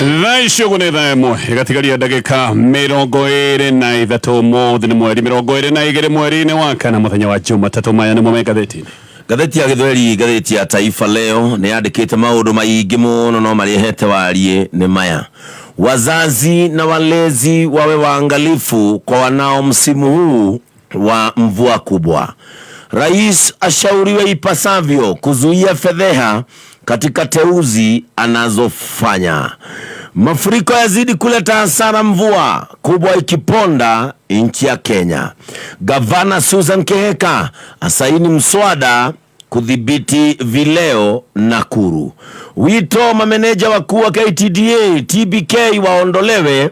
Thaa icio ũguo nĩ thaa 1 ĩgatigaria ndagĩka 23. Ũmũthĩ nĩ mweri 22 mweri-inĩ wa kana, mũthenya wa Jumatatũ. Maya nĩmo me ngathĩti-inĩ. Ngathĩti ya Gĩthweri, ngathĩti ya Taifa Leo nĩ yandĩkĩte maũndũ maingĩ mũno, no marĩa ĩhete wariĩ nĩ maya: wazazi na walezi wawe waangalifu kwa wanao msimu huu wa mvua kubwa. Rais ashauriwe ipasavyo kuzuia fedheha katika teuzi anazofanya. Mafuriko yazidi kuleta hasara, mvua kubwa ikiponda nchi ya Kenya. Gavana Susan Keheka asaini mswada kudhibiti vileo Nakuru. Wito mameneja wakuu wa KTDA TBK waondolewe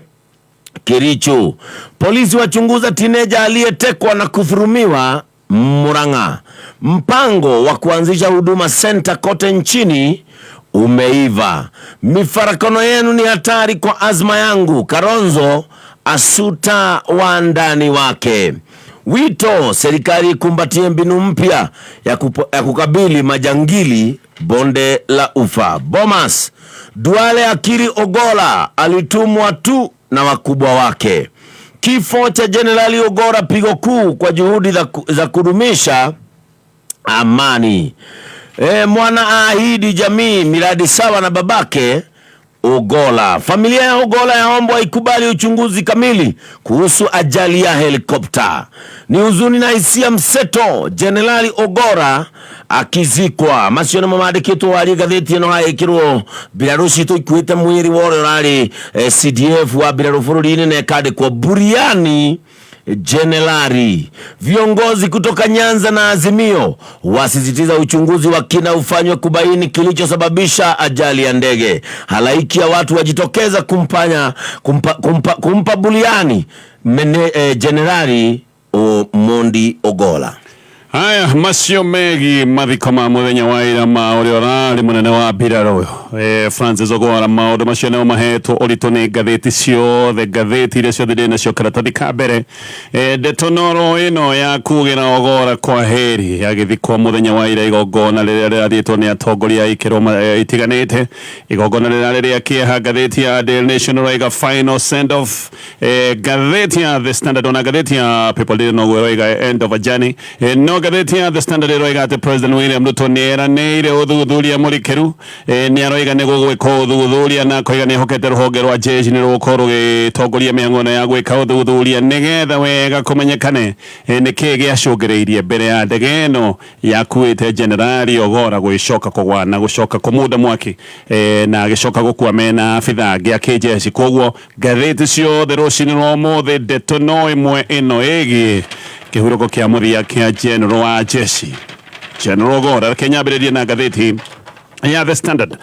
Kericho. Polisi wachunguza tineja aliyetekwa na kufurumiwa Murang'a. Mpango wa kuanzisha huduma center kote nchini umeiva. Mifarakano yenu ni hatari kwa azma yangu. Karonzo asuta wandani wake. Wito serikali ikumbatie mbinu mpya ya kukabili majangili bonde la ufa. Bomas Duale akiri Ogola alitumwa tu na wakubwa wake. Kifo cha Jenerali Ogora pigo kuu kwa juhudi za kudumisha amani. Mwana aahidi jamii miradi sawa na babake Ogola. Familia ya Ogola yaombwa ikubali uchunguzi kamili kuhusu ajali ya helikopta. Ni huzuni na hisia mseto, Jenerali Ogora akizikwa. Macio nĩmo mandĩkĩtwo harĩ ngathĩti ĩno hagĩkĩrwo mbirarũ citũ ikuĩte mwĩrĩ wa ũrĩa ũrarĩ CDF wa mbirarũ bũrũri-inĩ na ĩkandĩkwo buriani Jenerali. Viongozi kutoka Nyanza na Azimio wasisitiza uchunguzi wa kina ufanywe kubaini kilichosababisha ajali ya ndege. Halaiki ya watu wajitokeza kumpa buliani Jenerali Omondi Ogola. Haya macio megi mathiko ma muthenya wa ira ma uria urari munene wa mbirarũ Francis Ogora. Maundu macio nĩmo mahetwo ũritũ nĩ ngathĩti ciothe, ngathĩti iria ciothe ndĩ nacio karatathi ka mbere. Ndeto noro ĩno ya kugĩra Ogora kwa heri agĩthikwo mũthenya wa ira, igongona rĩrĩa rĩrathiĩtwo nĩ atongoria a ikĩro itiganĩte, igongona rĩrarĩ rĩa kĩeha. Ngathĩti ya Daily Nation ĩroiga "Final send off". Ngathĩti ya The Standard ona ngathĩti ya People Daily noguo ĩroiga, "End of a journey". No ngathĩti ya The Standard ĩroiga atĩ President William Ruto nĩ eranĩire ũthuthuria mũrikĩru. Nĩ aroiga nĩ gũgwĩkwo ũthuthuria na akoiga nĩ ehokete rũhonge rwa jeshi nĩ rũgũkorwo rũgĩtongoria mĩhang'o ĩno ya gwĩka ũthuthuria nĩgetha wega kũmenyekane nĩ kĩĩ gĩacũngĩrĩirie mbere ya ndege ĩno yakuĩte Jenerali Ogora gwĩcoka kũgwa na gũcoka kũmunda mwaki na agĩcoka gũkua mena abitha angĩ a kĩjeshi. Koguo ngathĩti ciothe rũcinĩ rwa ũmũthĩ ndeto no ĩmwe ĩno ĩgiĩ kĩhurũko kĩa mũthia kĩa general wa jeshi, General Ogora. Reke nyambĩrĩrie na ngathĩti ya The Standard.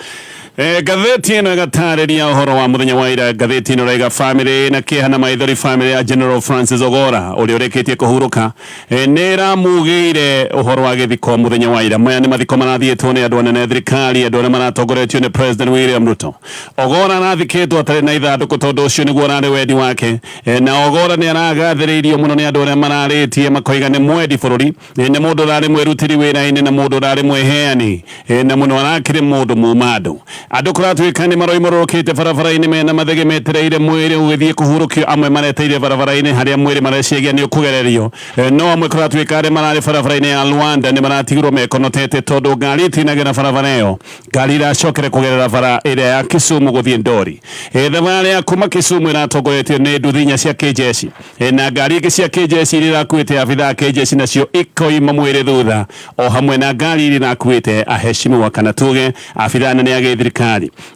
Ngathĩti ĩno ĩgatarĩria ũhoro wa mũthenya wa ira. Ngathĩti ĩno ĩraiga famĩlĩ na kĩeha na maithori. Famĩlĩ ya General Francis Ogora ũrĩa ũrĩkĩtie kũhurũka nĩ ĩramugĩire ũhoro wa gĩthiko mũthenya wa ira. Maya nĩ mathiko marathiĩtwo nĩ andũ anene a thirikari, andũ arĩa maratongoretio nĩ President William Ruto. Ogora arathikĩtwo atarĩ na ithandũkũ tondũ ũcio nĩguo ũrarĩ wendi wake. Na Ogora nĩ aragathĩrĩirio mũno nĩ andũ arĩa mararĩtie, makoiga nĩ mwendi bũrũri, nĩ mũndũ ũrarĩ mwĩrutĩri wĩra-inĩ na mũndũ ũrarĩ mwĩheani, na mũno arakĩrĩ mũndũ muma andũ. Andũ kũratuĩka nĩ maroimũrũrũkĩte barabara-inĩ mena mathege metereire mwĩrĩ ũgĩthiĩ kũhurũkio. Amwe mareteire barabara-inĩ harĩa mwĩrĩ mareciria nĩ ũkũgererio. No amwe kũratuĩka arĩa mararĩ barabara-inĩ ya Rwanda nĩ maratigirwo mekonotete tondũ ngari itinagera barabara ĩyo, ngari iracokere kũgerera bara ĩrĩa ya Kisumu gũthiĩ Ndori. Thabarĩ ya kuma Kisumu ĩratongoretio nĩ nduthi inya cia kĩjeshi na ngari ingĩ cia kĩjeshi iria irakuĩte abithaa a kĩjeshi nacio ikoima mwĩrĩ thutha, o hamwe na ngari iria irakuĩte aheshimiwa kana tuge abithaa anene a gĩthirikari.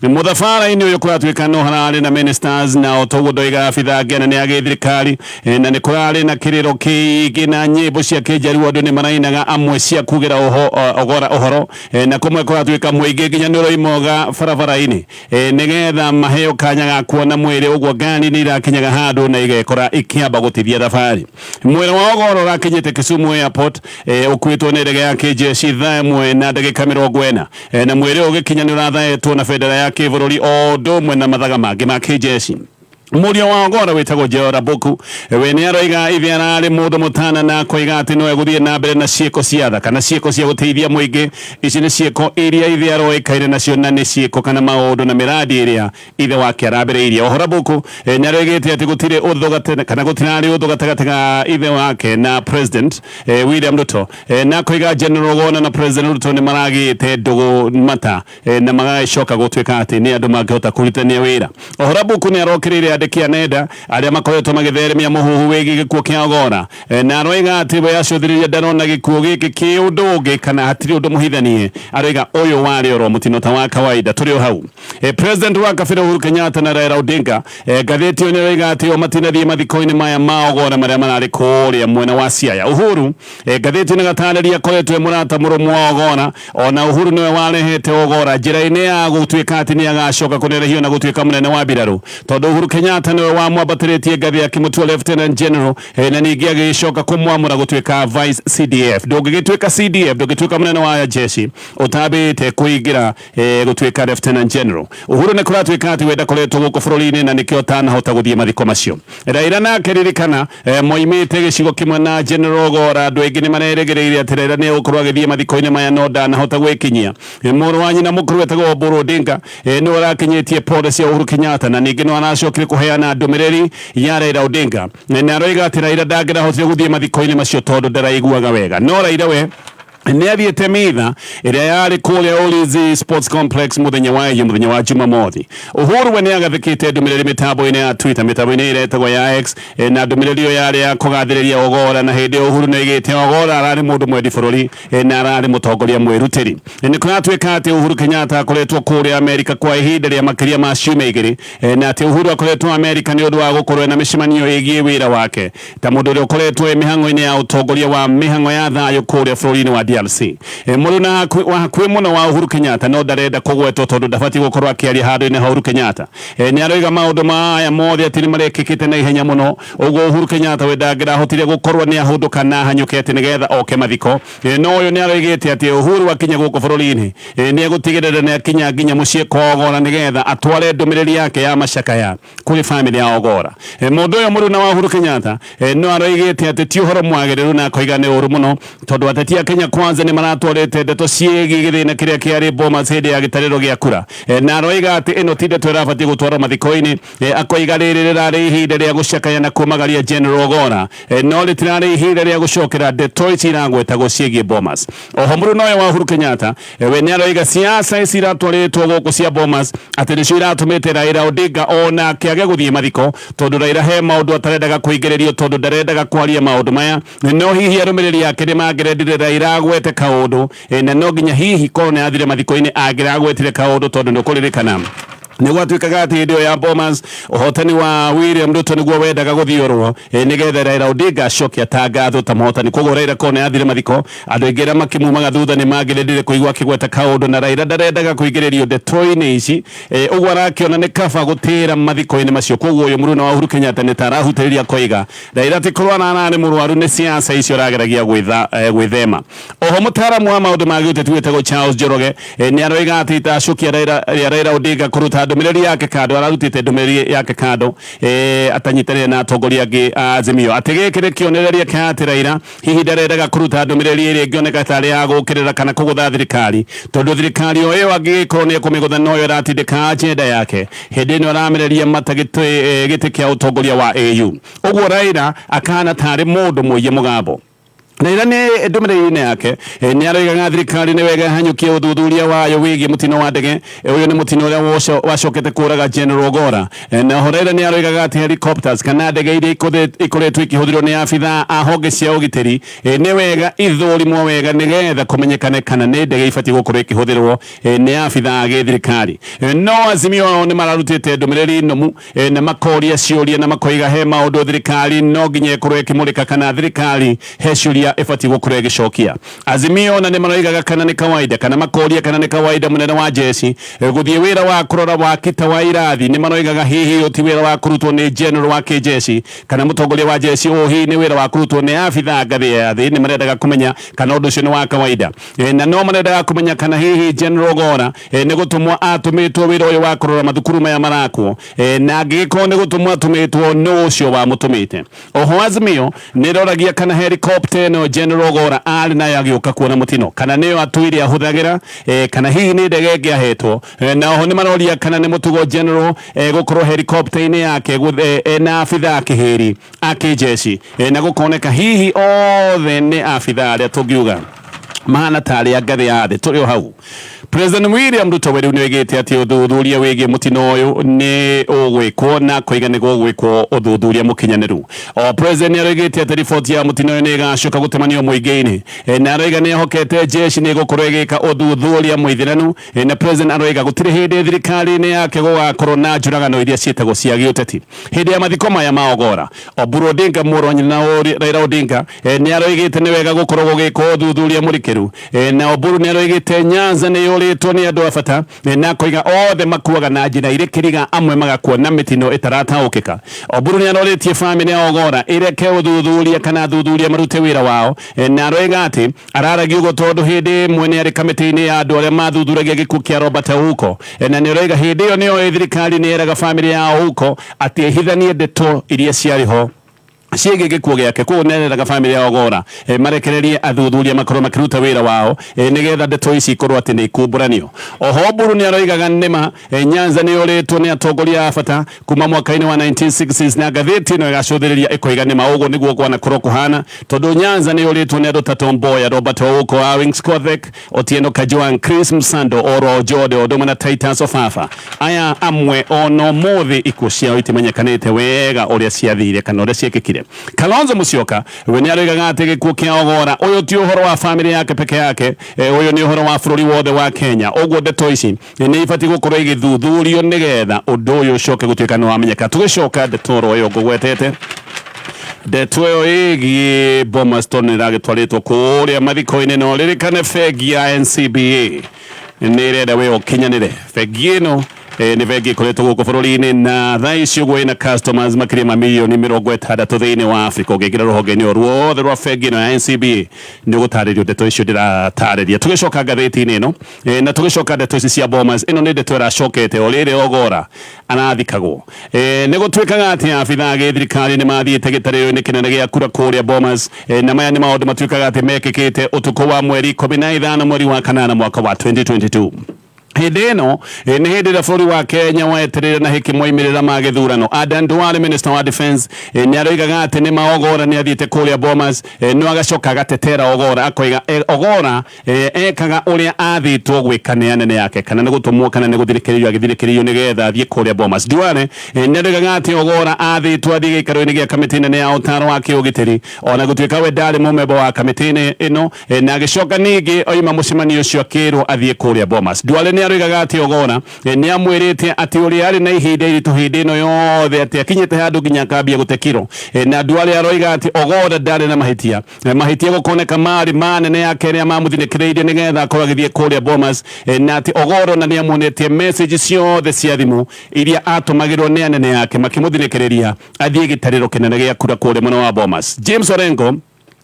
Mũthabara-inĩ ũyũ kũratuĩka no hararĩ na ministers na o toguo ndoiga abithaa angĩ anene a gĩthirikari, na nĩ kũrarĩ na kĩrĩro kĩingĩ na nyĩmbo cia kĩnjaruo andũ nĩ marainaga amwe cia kugĩra Ogora ũhoro. Na kũmwe kũratuĩka mũingĩ nginya nĩ ũroimoga barabara-inĩ nĩgetha maheo kanya ga kuona mwĩrĩ. Ũguo ngari nĩ irakinyaga handũ na igekora ikĩamba gũtithia thabarĩ. Mwĩrĩ wa Ogoro ũrakinyĩte Kisumu Airport ũkuĩtwo nĩ ndege ya kĩjeshi thaa 1:40, na mwĩrĩ ũgĩkinya nĩ ũrathaetwo na bendera ya kĩbũrũri o ũndũ ũmwe na mathaga mangĩ ma kĩjeshi. Mũriũ wa Ogora wĩtagwo Jeora Boku we nĩ aroiga ithe ararĩ mũndũ mũtana na akoiga atĩ no egũthiĩ na mbere na ciĩko cia tha kana ciĩko cia gũteithia mũingĩ. Ici nĩ ciĩko iria ithe aroĩkaine nacio na nĩ ciĩko kana maũndũ na mĩradi ĩrĩa ithe wake arambĩrĩirie. Oho Rabuku nĩ aroigĩte atĩ gũtirĩ ũthũ kana gũtirarĩ ũthũ gatagatĩ ga ithe wake na President William Ruto, na akoiga General Ogona na President Ruto nĩ maragĩte ndũgũ mata na magagĩcoka gũtuĩka atĩ nĩ andũ mangĩhota kũrutithania wĩra. Oho Rabuku nĩ arokĩrĩire andĩki a nenda arĩa makoretwo magĩtheremia mũhuhu wĩgiĩ gĩkuũ kĩa Ogora, na aroiga atĩ we acũthĩrĩria ndarona gĩkuũ gĩkĩ kĩ ũndũ ũngĩ kana hatirĩ ũndũ mũhithanie. Aroiga ũyũ warĩ oro mũtino ta wa kawaida. Tũrĩ o hau, President wa kabira Uhuru Kenyatta na Raila Odinga, ngathĩti ĩyo nĩ ĩroiga atĩ o matinathiĩ mathiko-inĩ maya ma Ogora marĩa mararĩ kũrĩa mwena wa Siaya. Uhuru, ngathĩti ĩno ĩgatarĩria, akoretwo e mũrata mũrũmu wa Ogora. Ona Uhuru nĩwe warehete Ogora njĩra-inĩ ya gũtuĩka atĩ nĩ agacoka kũnerehio na gũtuĩka mũnene wa mbirarũ, tondũ Uhuru Kenyatta nĩwe wamwambatĩrĩtie ngathĩ akĩmũtua Lieutenant General, na ningĩ agĩcoka kũmwamũra gũtuĩka Vice CDF. Ndũngĩgĩtuĩka CDF, ndũngĩtuĩka mũnene wa jeshi ũtambĩte kũingĩra gũtuĩka Lieutenant General. Uhuru nĩ kũratuĩka atĩ we ndakoretwo gũkũ bũrũri-inĩ na nĩkĩo atanahota gũthiĩ mathiko macio. Raila nake ririkana, moimĩte gĩcigo kĩmwe na General Ogora. Andũ aingĩ nĩ marerĩgĩrĩire atĩ Raila nĩ egũkorwo agĩthiĩ mathiko-inĩ maya no ndanahota gwĩkinyia. Mũrũ wa nyina mũkũrũ wetagwo Oburu Odinga nĩwe ũrakinyĩtie pole cia Uhuru Kenyatta, na ningĩ no aracokire kũheana ndũmĩrĩri ya Raila Odinga, na aroiga atĩ Raila ndangĩrahotire gũthiĩ mathiko-inĩ macio tondũ ndaraiguaga wega. No Raila we nĩ athiĩte mitha ĩrĩa yarĩ kũrĩa Ulinzi Sports Complex mũthenya wa iyo mũthenya wa Jumamothi. Uhuru we nĩ agathĩkĩte ndũmĩrĩri mĩtambo-inĩ ya Twitter, mĩtambo-inĩ ĩrĩa ĩtagwo ya X, na ndũmĩrĩri ĩyo yarĩ ya kũgathĩrĩria Ogora, na hĩndĩ ĩyo Uhuru nĩ oigĩte Ogora ararĩ mũndũ mwendi bũrũri, na ararĩ mũtongoria mwĩrutĩri. Nĩ kũratuĩka atĩ Uhuru Kenyatta akoretwo kũrĩa Amerika kwa ihinda rĩa makĩria ma ciumia 2, na atĩ Uhuru akoretwo Amerika nĩ ũndũ wa gũkorwo na mĩcemanio ĩgiĩ wĩra wake ta mũndũ ũrĩa ũkoretwo ĩ mĩhang'o-inĩ ya ũtongoria wa mĩhang'o ya thayũ kũrĩa bũrũri-inĩ wa DRC. Mũrũ na wa hakuhĩ mũno wa Uhuru Kenyatta no ndarenda kũgwetwo tondũ ndabatiĩ gũkorwo akĩaria handũ-inĩ ha Uhuru Kenyatta, nĩ aroiga maũndũ maya mothe atĩ nĩ marekĩkĩte na ihenya mũno, ũguo Uhuru Kenyatta we ndangĩrahotire gũkorwo nĩ ahũndũka na ahanyũke atĩ nĩgetha oke mathiko. No ũyũ nĩ aroigĩte atĩ Uhuru akinya gũkũ bũrũri-inĩ, nĩ egũtigĩrĩra nĩ akinya nginya mũciĩ kwa Ogora nĩgetha atware ndũmĩrĩri yake ya macakaya kũrĩ bamĩrĩ ya Ogora. Mũndũ ũyũ mũruna wa Uhuru Kenyatta no aroigĩte atĩ ti ũhoro mwagĩrĩru, na akoiga nĩ ũru mũno tondũ ateti a Kenya Kwanza nĩ maratwarĩte ndeto ciĩgiĩ gĩthĩna kĩrĩa kĩarĩ Bomas hĩndĩ ya gĩtarĩro gĩa kura, na aroiga atĩ ĩno ti ndeto ĩrabatiĩ gũtwarwo mathiko-inĩ. Akoiga rĩrĩ rĩrarĩ ihinda rĩa gũcakaya na kũmagaria General Ogora, no rĩtirarĩ ihinda rĩa gũcokera ndeto ici iragwetagwo ciĩgiĩ Bomas. Oho mũruna ũyũ wa Uhuru Kenyatta we nĩ aroiga siasa ici iratwarĩtwo gũkũ cia Bomas atĩ nĩcio iratũmĩte Raila Odinga onake age gũthiĩ mathiko, tondũ Raila he maũndũ atarendaga kũingĩrĩrio tondũ ndarendaga kwaria maũndũ maya. No hihi arũmĩrĩri ake nĩ mangĩrendire Raila agwete kaũndũ, na no nginya hihi korwo nĩ athire mathiko-inĩ angĩragwetire kaũndũ, tondũ nĩ ũkũririkana nĩ gwatuĩkaga atĩ hĩndĩ ĩyo ya Bomas ũhotani wa William Ruto nĩguo wendaga gũthiũrwo, nĩgetha Raila Odinga acoke atangathwo ta mũhotani. Koguo Raila korwo nĩ athire mathiko, andũ aingĩ arĩa makĩmumaga thutha nĩ mangĩrendire kũigua akĩgweta kaũndũ, na Raila ndarendaga kũingĩrĩrio ndeto-inĩ ici, ũguo arakĩona nĩ kaba gũtĩĩra mathiko-inĩ macio. Koguo ũyũ mũruna wa Uhuru Kenyatta nĩ ta arahutĩrĩria akoiga Raila ti kũrwara ararĩ mũrwaru, nĩ siasa icio arageragia gwĩthema. Oho mũtaaramu wa maũndũ ma gĩũteti wĩtagwo Charles Njoroge nĩ aroiga atĩ itacũkia rĩa Raila Odinga kũruta ndũmĩrĩri yake kando, ararutĩte ndũmĩrĩri yake kando atanyitanĩire na atongoria angĩ a Azimio, atĩ gĩkĩ nĩ kĩonereria kĩa atĩ Raila hihi ndarendaga kũruta ndũmĩrĩri ĩrĩa ĩngĩoneka tarĩ ya gũũkĩrĩra kana kũgũtha thirikari, tondũ thirikari o ĩyo angĩgĩkorwo nĩ ekũmĩgũtha noyo ĩratindĩka agenda yake hĩndĩ ĩno aramereria mata gĩtĩ kĩa ũtongoria wa AU. Ũguo Raila akahana tarĩ mũndũ mũiye mũgambo. Raila nĩ ndũmĩrĩri-inĩ yake nĩ aroigaga thirikari nĩ wega ĩhanyũkie ũthuthuria wayo wĩgiĩ mũtino wa ndege. Ũyũ nĩ mũtino ũrĩa wacokete kũraga General Ogora. Na oho Raila nĩ aroigaga atĩ helicopters kana ndege iria ikoretwo ikĩhũthĩrwo nĩ abithaa a honge cia ũgitĩri, nĩ wega ithũrimwo wega nĩgetha kũmenyekane kana nĩ ndege ibatiĩ gũkorwo ikĩhũthĩrwo nĩ abithaa a gĩthirikari. No Azimio ao nĩ mararutĩte ndũmĩrĩri nũmu, na makoria ciũria na makoiga he maũndũ thirikari no nginya ĩkorwo ĩkĩmũrĩka, kana thirikari he ciũria ũrĩa ĩbatiĩ gũkorwo ĩgĩcokia. Azimio ona nĩ maroigaga kana nĩ kawaida kana makoria kana nĩ kawaida mũnene wa jeshi gũthiĩ wĩra wa kũrora waki ta wa irathi. Nĩ maroigaga hihi ũyũ ti wĩra wa kũrutwo nĩ general wa kĩjeshi kana mũtongoria wa jeshi, ũũ hihi nĩ wĩra wa kũrutwo nĩ abithaa ngathĩ ya thĩ. Nĩ marendaga kũmenya kana ũndũ ũcio nĩ wa kawaida. Na no marendaga kũmenya kana hihi General Gora nĩ gũtũmwo atũmĩtwo wĩra ũyũ wa kũrora mathukuru maya marakwo, na angĩgĩkorwo nĩ gũtũmwo atũmĩtwo, nũ ũcio wamũtũmĩte. Oho Azimio nĩ ĩroragia kana helicopter ĩno General Gora arĩ nayo agĩũka kuona mũtino kana nĩyo atũire ahũthagĩra, kana hihi nĩ ndege ĩngĩ ahetwo. Na oho nĩ maroria kana nĩ mũtugo General gũkorwo helicopter-inĩ yake na abithaa kĩhĩri a kĩjeshi, na gũkoneka hihi othe nĩ abithaa arĩa tũngiuga mahana tarĩ a ngathĩ ya thĩ. Tũrĩ o hau, President William Ruto we rĩu nĩ oigĩte atĩ ũthuthuria wĩgiĩ mũtino ũyũ nĩ ũgwĩkwo, na akoiga nĩ gũgwĩkwo ũthuthuria mũkinyanĩru. O President nĩ aroigĩte atĩ riboti ya mũtino ũyũ nĩ ĩgacoka gũtemanio mũingĩ-inĩ, na aroiga nĩ ehokete jeshi nĩ ĩgũkorwo ĩgĩka ũthuthuria mũithĩranu, na President aroiga gũtirĩ hĩndĩ thirikari-inĩ yake gũgakorwo na njũragano iria ciĩtagwo cia gĩũteti. Hĩndĩ ya mathiko maya ma Ogora, Oburu Odinga mũrũ wa nyina na Raila Odinga nĩ aroigĩte nĩ wega gũkorwo gũgĩkwo ũthuthuria mũrikĩru, na Oburu nĩ aroigĩte Nyanza nĩ yũrĩtwo nĩ andũ a bata, na akoiga othe makuaga na njĩra irĩ kĩriga, amwe magakua na mĩtino ĩtarataũkĩka. Oburu nĩ arorĩtie bamĩrĩ ya Ogora ĩreke ũthuthuria kana athuthuria marute wĩra wao, na aroiga atĩ araragia ũguo tondũ hĩndĩ ĩmwe nĩ arĩ kamĩtĩ-inĩ ya andũ arĩa mathuthuragia gĩkuũ kĩa Robert Ouko, na nĩ aroiga hĩndĩ ĩyo nĩoĩ thirikari nĩ yeraga bamĩrĩ ya Ouko atĩ ĩhithanie ndeto iria ciarĩ ho ciĩgiĩ gĩkuũ gĩake. Koguo nĩ areraga bamĩrĩ ya Ogora marekererie athuthuria makorwo makĩruta wĩra wao, nĩgetha ndeto ici ikorwo atĩ nĩ ikumbũranio. Oho Oburu nĩ aroigaga nĩma Nyanza nĩ yũrĩtwo nĩ atongoria a bata kuma mwaka-inĩ wa 1960s, na ngathĩti ĩno ĩgacũthĩrĩria ĩkoiga nĩma ũguo nĩguo kwanakorwo kũhana, tondũ Nyanza nĩ yũrĩtwo nĩ andũ ta Tom Mboya, Robert Ouko, Awings Kothek, Otieno Kajwang', Chris Msando, Oro Ojode, o ũndũ ũmwe na Titus Ofafa. Aya amwe ona ũmũthĩ ikuũ ciao itimenyekanĩte wega ũrĩa ciathire kana ũrĩa ciekĩkire. Kalonzo Musyoka we nĩ aroigaga atĩ gĩkuũ kĩa Ogora ũyũ ti ũhoro wa bamĩrĩ yake peke yake, ũyũ nĩ ũhoro wa bũrũri wothe wa Kenya. Ũguo ndeto ici nĩ ibatiĩ gũkorwo igĩthuthurio nĩgetha ũndũ ũyũ ũcoke gũtuĩka nĩ wamenyeka. Tũgĩcoka ndeto oro ĩyo ngũgwetete, ndeto ĩyo ĩgiĩ Bomas tondũ nĩ ĩragĩtwarĩtwo kũrĩa mathiko-inĩ, no ririkane bengi ya NCBA nĩ ĩrenda we ũkinyanĩre. Bengi ĩno nĩ bengi ĩkoretwo gũkũ bũrũri-inĩ, na thaa ici ũguo ĩna customers makĩria ma mirioni 60 thĩinĩ wa Africa. Ũngĩingĩra rũhonge-inĩ o ruothe rwa bengi ĩno ya NCBA nĩ ũgũtarĩrio ndeto icio ndĩratarĩria. Tũgĩcoka ngathĩti-inĩ ĩno, na tũgĩcoka ndeto ici cia Bomas, ĩno nĩ ndeto ĩracokete o rĩrĩ Ogora arathikagwo. Nĩ gũtuĩkaga atĩ abithaa gĩthirikari nĩ mathiĩte gĩtarĩro-inĩ kĩnene gĩa kura kũrĩa Bomas, na maya nĩ maũndũ matuĩkaga atĩ mekĩkĩte ũtukũ wa mweri 15 mweri wa kanana mwaka wa 2022. Hĩndĩ ĩno nĩ hĩndĩ ĩrĩa bũrũri wa Kenya wetereire na hĩkĩ moimĩrĩra ma gĩthurano. Adan Duale, minister wa defense, nĩ aroigaga atĩ nĩ ma Ogora nĩ athiĩte kũrĩa Bomas, no agacoka agatetera Ogora akoiga Ogora ekaga ũrĩa athĩtwo gwĩka nĩ anene yake, kana nĩ gũtũmwo kana nĩ gũthirĩkĩrĩrio agĩthirĩkĩrĩrio nĩgetha athiĩ kũrĩa Bomas. Duale nĩ aroigaga atĩ Ogora athĩtwo athiĩ gĩikaro-inĩ gĩa kamĩtĩ nene ya ũtaro wa kĩũgitĩri, ona gũtuĩka we ndarĩ mũmemba wa kamĩtĩ ĩno, na agĩcoka ningĩ oima mũcemanio ũcio akĩrwo athiĩ kũrĩa Bomas. Duale nĩ aroigaga atĩ Ogora nĩ amwĩrĩte atĩ ũrĩa arĩ na ihinda iritũ hĩndĩ ĩno yothe, atĩ akinyĩte handũ nginya akambia gũte kiro, na Duale aroiga atĩ Ogora ndarĩ na mahĩtia. Mahĩtia gũkoneka marĩ manene yake arĩa mamũthinĩkĩrĩirie nĩgetha akorwo agĩthiĩ kũrĩa Bomas, na atĩ Ogoro na nĩamuonetie message ciothe cia thimũ iria atũmagĩrwo nĩ anene yake makĩmũthinĩkĩrĩria athiĩ gĩtarĩro kĩnene gĩa kura kũrĩa mwena wa Bomas. James Orengo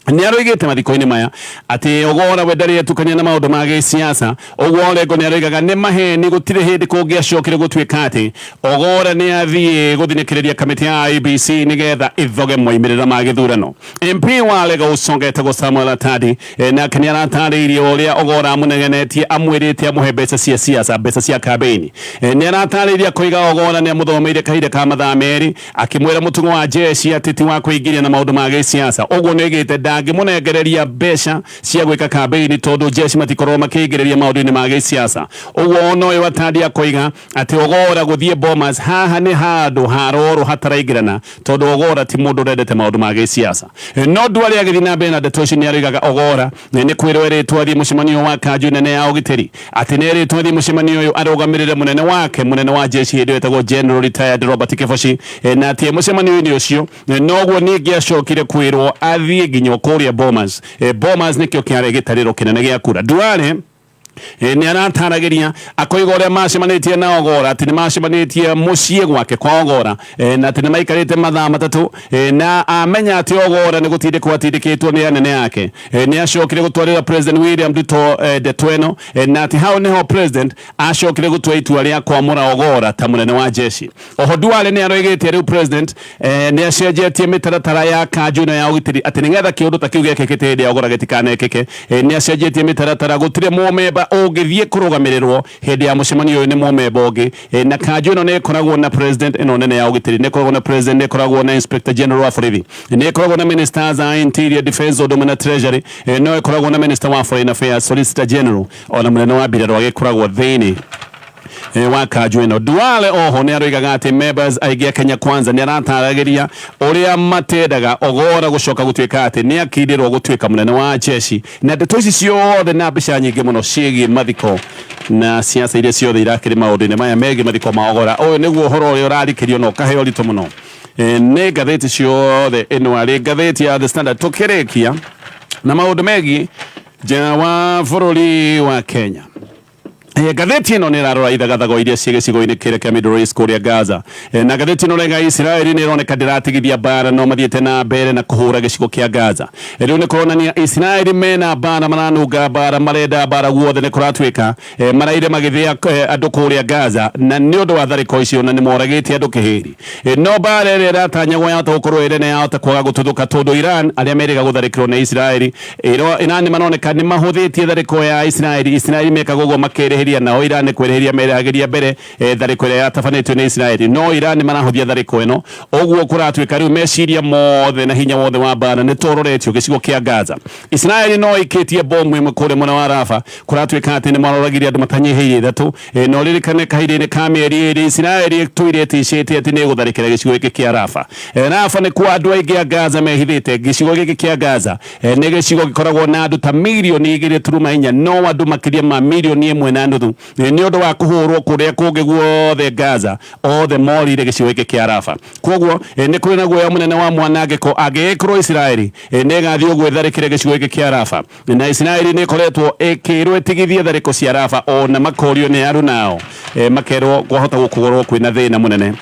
nĩ aroigĩte mathiko-inĩ maya atĩ Ogora we ndarĩ etukania na maũndũ ma gĩsiasa. Ũguo Orengo nĩ aroigaga nĩ maheni, gũtirĩ hĩndĩ kũngĩacokire gũtuĩka atĩ Ogora nĩ athiĩ gũthinĩkĩrĩria kamĩtĩ ya IEBC nĩgetha ĩthoge moimĩrĩra ma gĩthurano. MP wa Lagos ũcongetagwo Samuel Atadi, nake nĩ aratarĩirie ũrĩa Ogora amũnegenetie amwĩrĩte amũhe mbeca cia siasa, mbeca cia kambĩini. Nĩ aratarĩirie akoiga Ogora nĩ amũthomeire kahinda ka mathaa 2 akĩmwĩra mũtugo wa jeshi atĩ ti wa kwĩingĩria na maũndũ ma gĩsiasa. Ũguo nĩ oigĩte ndangĩmũnengereria mbeca cia gwĩka kambĩini tondũ jeshi matikoragwo makĩingĩrĩria maũndũ-inĩ ma gĩsiasa. Ũguo ona ũyũ Atadi akoiga atĩ Ogora gũthiĩ Bomas haha nĩ handũ harorwo hataraingĩrana, tondũ Ogora ti mũndũ ũrendete maũndũ ma gĩsiasa. No Duale agĩthiĩ na mbere na ndeto ici nĩ aroigaga Ogora nĩ kwĩrwo erĩtwo athiĩ mũcemanio wa kanjũ nene ya ũgitĩri, atĩ nĩ erĩtwo athiĩ mũcemanio ũyũ arũgamĩrĩre mũnene wake, mũnene wa jeshi hĩndĩ ĩyo etagwo General retired Robert Kebochi, na atĩ e mũcemanio-inĩ ũcio noguo ningĩ acokire kwĩrwo athiĩ nginya Kũrĩa Bomas. Bomas nĩkĩo kĩarĩ gĩtarĩro kĩnene gĩa kura. Duale nĩ arataragĩria akoiga ũrĩa macemanĩtie na Ogora, atĩ nĩ macemanĩtie mũciĩ gwake kwa Ogora, na atĩ nĩ maikarĩte mathaa 3, na amenya atĩ Ogora nĩ gũtindĩkwo atindĩkĩtwo nĩ anene ake, nĩ acokire gũtwarĩra President William Ruto ndeto ĩno, na atĩ hau nĩho President acokire gũtua itua rĩa kwamũra Ogora ta mũnene wa jeshi. Oho Duale nĩ aroigĩte rĩu President nĩ acenjetie mĩtaratara ya kanjũ ĩno ya ũgitĩri, atĩ nĩgetha kĩũndũ ta kĩu gĩekĩkĩte hĩndĩ ya Ogora gĩtikanekĩke. Nĩ acenjetie mĩtaratara, gũtirĩ mũmemba ũngĩthiĩ kũrũgamĩrĩrwo hĩndĩ ya mũcemanio ũyũ nĩ mũmemba ũngĩ. Na kanjũ ĩno nĩ ĩkoragwo na President, ĩno nene ya ũgitĩri nĩ ĩkoragwo na President, nĩ ĩkoragwo na Inspector General wa borithi, nĩ ĩkoragwo na Ministers a Interior, Defence, ũndũ ũmwe na Treasury, no ĩkoragwo na Minister wa Foreign Affairs, Solicitor General, ona mũnene wa mbirarũ agĩkoragwo thĩinĩ wa kanjũ ĩno. Duale oho nĩ aroigaga atĩ members aingĩ a Kenya Kwanza, nĩ arataragĩria ũrĩa matendaga Ogora gũcoka gũtuĩka atĩ nĩ akindĩrwo gũtuĩka mũnene wa jeshi. Na ndeto ici ciothe na mbica nyingĩ mũno ciĩgiĩ mathiko na siasa iria ciothe irakĩrĩ maũndũ-inĩ maya megiĩ mathiko ma Ogora, ũyũ nĩguo ũhoro ũrĩa ũrarikĩrio na ũkaheo ũritũ mũno nĩ ngathĩti ciothe. Ĩno arĩ ngathĩti ya The Standard. Tũkĩrĩkia na maũndũ megiĩ nja wa bũrũri wa Kenya, ngathĩti ĩno nĩ ĩrarora ithagathago iria ciĩ gĩcigo-inĩ kĩrĩa kĩa Middle East kũrĩa Gaza. Na ngathĩti ĩno rega Isiraeli nĩ ĩroneka ndĩratigithia mbara, no mathiĩte na mbere na kũhũra gĩcigo kĩa Gaza. Rĩu nĩ kũronania Isiraeli mena mbara, maranunga mbara, marenda mbara guothe. Nĩ kũratuĩka maraire magĩthĩa andũ kũrĩa Gaza, na nĩ ũndũ wa tharĩko icio na nĩ moragĩte andũ kĩhĩri. No mbara ĩrĩa ĩratanyagwo yahota gũkorwo ĩrĩ nene yahota kwaga gũtuthũka, tondũ Iran arĩa merĩga gũtharĩkĩrwo nĩ Isiraeli, Iran nĩ maroneka nĩ mahũthĩtie tharĩko ya Isiraeli. Isiraeli mekaga ũguo makerĩhĩria, nao Iran nĩ kwĩrĩhĩria merehagĩria mbere tharĩko ĩrĩa yatabanĩtio nĩ Isiraeli, no Iran nĩ marahũthia tharĩko ĩno. Ũguo kũratuĩka rĩu meciria mothe na hinya wothe wa mbara nĩ tũroretio gĩcigo kĩa Gaza. Isiraeli no ĩikĩtie bomu ĩmwe kũrĩa mwena wa Rafa, kũratuĩka atĩ nĩ maroragire andũ matanyihĩire 3. Na ũririkane kahinda-inĩ ka mĩeri 2 Isiraeli ĩtũire ĩticĩte atĩ nĩ ĩgũtharĩkĩra gĩcigo gĩkĩ kĩa Rafa. Rafa nĩkuo andũ aingĩ a Gaza mehithĩte. Gĩcigo gĩkĩ kĩa Gaza nĩ gĩcigo gĩkoragwo na andũ ta mirioni 2.4, no andũ makĩria ma mirioni 1.5, nĩ ũndũ wa kũhũrwo kũrĩa kũngĩ guothe Gaza, othe morire gĩcigo gĩkĩ kĩa Rafa. Koguo nĩ kũrĩ na guoya mũnene wa mwanangĩko angĩgĩkorwo Isiraeli nĩ ĩgathiĩ ũguo ĩtharĩkĩre gĩcigo gĩkĩ kĩa Rafa. Na Isiraeli nĩ ĩkoretwo ĩkĩrwo ĩtigithie tharĩko cia Rafa, ona makorio nĩ arunao, makerwo kwahota gũkorwo kwĩna thĩna mũnene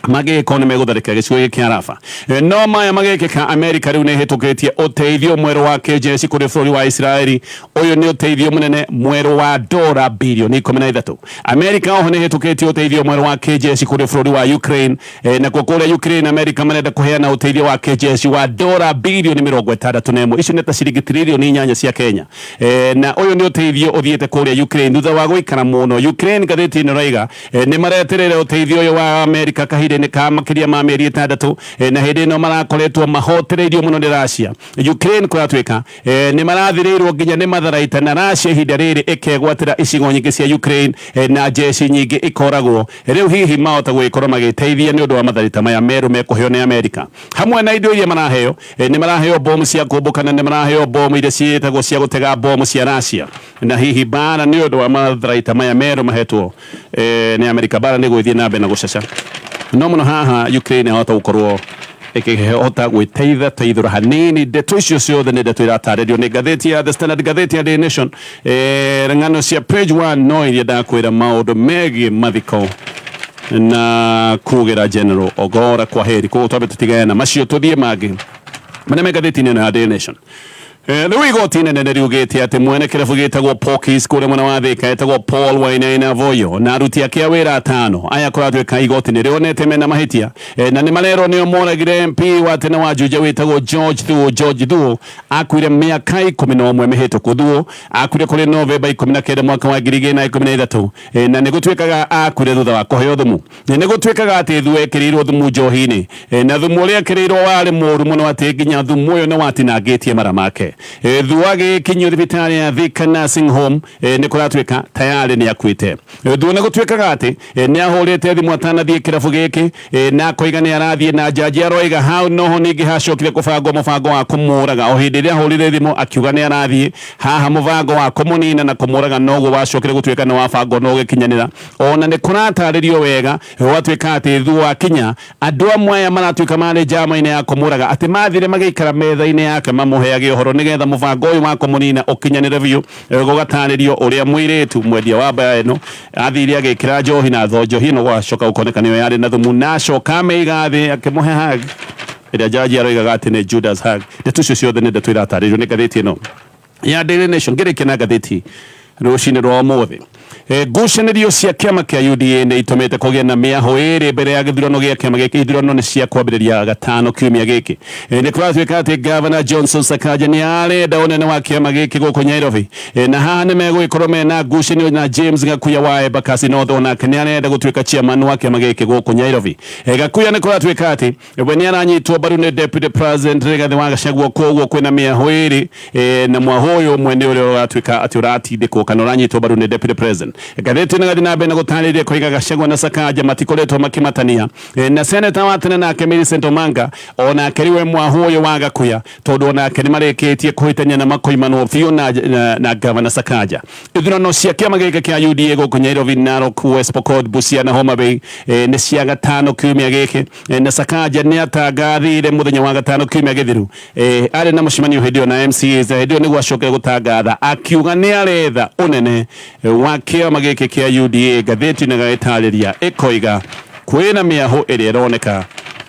mangĩgĩkorwo nĩ megũtharĩkĩra gĩcigo gĩkĩ kĩa Rafa. No maya magĩkĩka, Amerika rĩu nĩ ĩhĩtũkĩtie ũteithio mwerũ wa kĩjeshi kũrĩ bũrũri wa Isiraeli. Ũyũ nĩ ũteithio mũnene mwerũ wa dora bilioni 13. Amerika oho nĩ ĩhĩtũkĩtie ũteithio mwerũ wa kĩjeshi kũrĩ bũrũri wa Ukraine. Nakuo kũrĩa Ukraine, Amerika marenda kũheana ũteithio wa kĩjeshi wa dora bilioni 61, icio nĩ ta ciringi tiririoni 8 cia Kenya. Na ũyũ nĩ ũteithio ũthiĩte kũrĩa Ukraine thutha wa gũikara mũno Ukraine. Ngathĩti ĩno ĩroiga nĩ maretereire ũteithio ũyũ wa Amerika kahinda-inĩ ka makĩria ma mĩeri 6, na hĩndĩ ĩno marakoretwo mahotereirio mũno nĩ Russia. Ukraine kũratuĩka nĩ marathirĩirwo nginya nĩ matharaita, na Russia ihinda rĩrĩ ĩkegwatĩra icigo nyingĩ cia Ukraine, na jeshi nyingĩ ikoragwo. Rĩu hihi mahota gũgĩkorwo magĩteithia nĩ ũndũ wa matharaita maya merũ mekũheo nĩ Amerika. Hamwe na indo iria maraheo, nĩ maraheo bomu cia kũmbũka, na nĩ maraheo bomu iria ciĩtagwo cia gũtega bomu cia Russia. Na hihi mbara nĩ ũndũ wa matharaita maya merũ mahetwo nĩ Amerika, mbara nĩ gũgĩthiĩ na mbere na gũcaca no mũno haha. Ukraine yahota gũkorwo ĩkĩhota gwĩteitha teithũra hanini. Ndeto icio ciothe nĩ ndeto iratarĩrio nĩ ngathĩti ya The Standard. Ngathĩti ya Daily Nation, ng'ano cia page 1 no iria ndakwĩra maũndũ megiĩ mathiko na kugĩra General Ogora kwa heri. Koguo twambe tũtigane na macio, tũthiĩ mangĩ marĩa me ngathĩti-inĩ ĩno ya Daily Nation. Rĩu igoti inene nĩ riugĩte atĩ mwene kĩrabu gĩtagwo Pokis kũrĩa mwena wa Thika etagwo Paul Wainaina Voyo na aruti ake a wĩra atano aya, kũratuĩka igoti nĩ rĩonete mena mahĩtia, na nĩ marerwo nĩo moragire MP wa tene wa Juja wĩtagwo George Thuo. George Thuo akuire mĩaka 11 mĩhĩtũku. Thuo akuire kũrĩ Novemba 19 mwaka wa 2013, na nĩ gũtuĩkaga akuire thutha wa kũheo thumu. Nĩ gũtuĩkaga atĩ Thuo ekĩrĩirwo thumu njohi-inĩ, na thumu ũrĩa ekĩrĩirwo warĩ mũru mũno atĩ nginya thumu ũyũ nĩ watinangĩtie mara make. Thua gĩkinyio thibitarĩ ya Thika Nursing Home, nĩ kũratuĩka tayarĩ nĩ akuĩte. Thua nĩ gũtuĩkaga atĩ nĩ ahũrĩte thimũ atanathiĩ kĩrabu gĩkĩ, na akoiga nĩ arathiĩ, na njanji aroiga hau noho ningĩ hacokire kũbangwo mũbango wa kũmũraga. O hĩndĩ ĩrĩa ahũrire thimũ akiuga nĩ arathiĩ haha, mũbango wa kũmũnina na kũmũraga noguo wacokire gũtuĩka nĩ wabangwo na ũgĩkinyanĩra. Ona nĩ kũratarĩrio wega gwatuĩka atĩ thua akinya, andũ amwe aya maratuĩka marĩ njama-inĩ ya kũmũraga, atĩ mathire magĩikara metha-inĩ yake mamũheage ũhoro nĩgetha mũbango ũyũ wa kũmũnina ũkinyanĩre biũ. Gũgatarĩrio ũrĩa mũirĩtu mwendia wa mbaa ĩno athire agĩkĩra njohi na tho njohi ĩno gwacoka gũkoneka nĩyo yarĩ na thumu, na acoka amĩiga thĩ akĩmũhe hug ĩrĩa jaji aroigaga atĩ nĩ Judas hug. Ndeto icio ciothe nĩ ndeto iratarĩrio nĩ ngathĩti ĩno ya Daily Nation. Ngĩrĩkia na ngathĩti rũcinĩ rwa ũmũthĩ, ngucanĩrio cia kĩama kĩa UDA nĩ itũmĩte kũgĩe na mĩahũ ĩrĩ mbere ya gĩthurano gĩa kĩama gĩkĩ. Ithurano nĩ cia kwambĩrĩria gatano kiumia gĩkĩ. Nĩ kũratuĩka atĩ Gavana Johnson Sakaja nĩ arenda ũnene wa kĩama gĩkĩ gũkũ Nairobi, na haha nĩ megũgĩkorwo mena ngucanio na James Gakuya wa Embakasi North, onake nĩ arenda gũtuĩka chairman wa kĩama gĩkĩ gũkũ Nairobi. Gakuya nĩ kũratuĩka atĩ we nĩ aranyitwo mbaru nĩ Deputy President Rigathi wa Gachagua, koguo kwĩna mĩahũ ĩrĩ, na mwahũ ũyũ ũmwe nĩ ũrĩa ũratuĩka atĩ ũratindĩkwo kana ũranyitwo mbaru nĩ Deputy President. Ngathĩti ĩno ĩgathiĩ na mbere na gũtarĩria koiga Gachagua na Sakaja matikoretwo makĩmatania, na seneta wa tene nake Millicent Omanga onake rĩu e mwahũ ũyũ wa Gakuya, tondũ onake nĩ marĩkĩtie kũhĩtania na makoimanwo biũ na Gavana Sakaja. Ithurano cia kĩama gĩkĩ kĩa UDA gũkũ Nairobi, Narok, West Pokot, Busia na Homa Bay, nĩ cia gatano kiumia gĩkĩ, na Sakaja nĩ atangathire mũthenya wa gatano kiumia gĩthiru, arĩ na mũcemanio hĩndĩ ĩyo na MCAs, na hĩndĩ ĩyo nĩguo acokire gũtangatha akiuga nĩ aretha ũnene wa kĩama gĩkĩ kĩa UDA. Ngathĩti ĩno ĩgagĩtarĩria ĩkoiga kwĩna mĩahũ ĩrĩa ĩroneka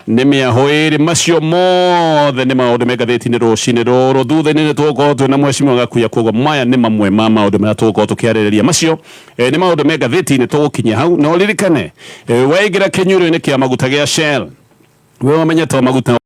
nĩ mĩahũ ĩrĩ. Macio mothe nĩ maũndũ me ngathĩti-inĩ rũcinĩ rũrũ. Thutha-inĩ nĩ tũgũkorwo twĩna mheshimiwa Gakuya, koguo maya nĩ mamwe ma maũndũ marĩa tũgũkorwo tũkĩarĩrĩria. Macio nĩ maũndũ me ngathĩti-inĩ, tũgũkinyia hau. Na ũririkane, waingĩra kĩnyuĩro-inĩ kĩa maguta gĩa Shell, we ũmenye to maguta.